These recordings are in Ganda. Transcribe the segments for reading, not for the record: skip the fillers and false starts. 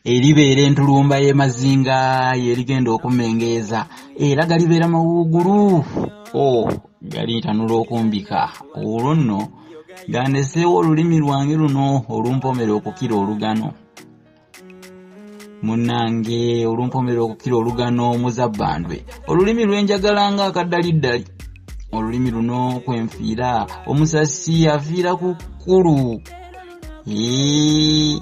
Eribeera entulumba y'emazinga y'erigenda okummengeeza, era galibeera mawuugulu, o galitanula okumbika. Olwo nno nga ndeseewo olulimi lwange luno olumpomera okukira olugano. Munnange olumpomera okukira olugano muzabbandwe, olulimi lwe njagala ng'akaddaliddali. Olulimi luno kwe nfiira, omusasi afiira ku kkulu. Eee.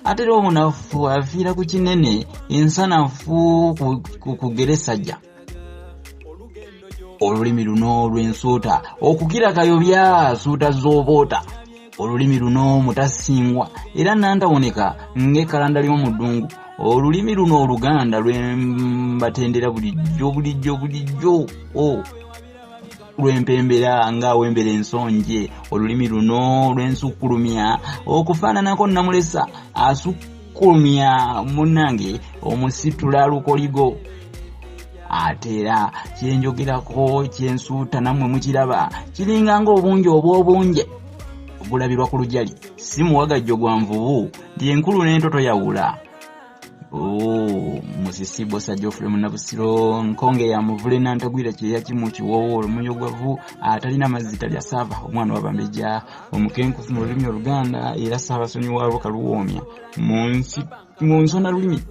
Ate era omunafu afiira ku kinene, ensanafu ku kugeresajja. Olulimi luno lw'ensuuta okukira kayobya suuta z'oboota. Olulimi luno mutasingwa era nantawoneka ng'ekkalanda ly'omu ddungu. Olulimi luno Oluganda lwe mbatendera bulijjo bulijjo bulijjo. Oh. Lwempembera ng'awembera ensonje. Olulimi luno lwensukkulumya okufaananako Namulesa asukkulumya munnange omusitula lukoligo. Ate era kyenjogerako kyensuuta nammwe mukiraba kiringa ng'obungi obw'obunje bulabirwa ku lujali. Si muwagajjo gwa nvubu nti enkulu n'ento toyawula. Oh, musisi bosa Geoffrey Munabusiro nkonge ya muvule nantagwira kyeya kimu kiwoowo olumunyogwavu atalina mazzi talya saava omwana w'abambejja omukenkufu mu lulimi oluganda era ssaabasonyi waalwo kaluwoomya mu nsi mu nsona lulimi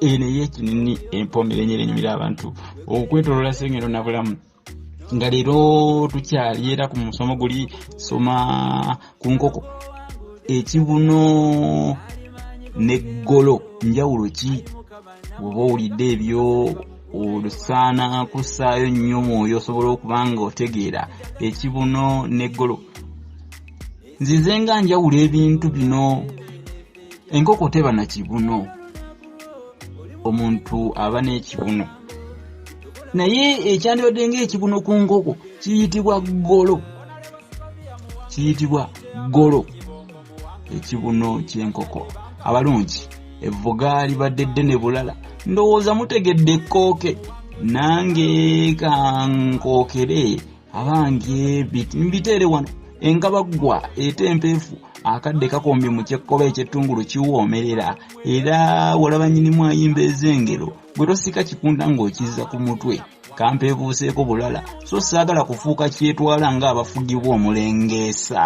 eno ey'ekinini empoomera enyera enyumira abantu okwetoloola sengendo nabulamu nga leero tukyali era ku musomo guli soma ku nkoko ekibuno n'eggolo njawulo ki bw'oba owulidde ebyo olusaana kussaayo nnyo mwoyo osobola okuba nga otegeera ekibuno n'eggolo nzize nga njawula ebintu bino enkoko teba na kibuno omuntu aba n'ekibuno naye ekyandibadde ng'ekibuno ku nkoko kiyitibwa ggolo kiyitibwa ggolo ekibuno ky'enkoko abalungi evvuga libadde ddene bulala ndowooza mutegedde ekkooke nange kankookere abange mbiteere wano enkabaggwa ete empeefu akadde kakombye mu kyekkoba ekyettungulu kiwoomerera era walaba nyinimu ayimba ez'engero gwe tosika kikunta ng'okizza ku mutwe kampeebuuseeko bulala so saagala kufuuka kyetwala ng'abafugibwa omulengeesa.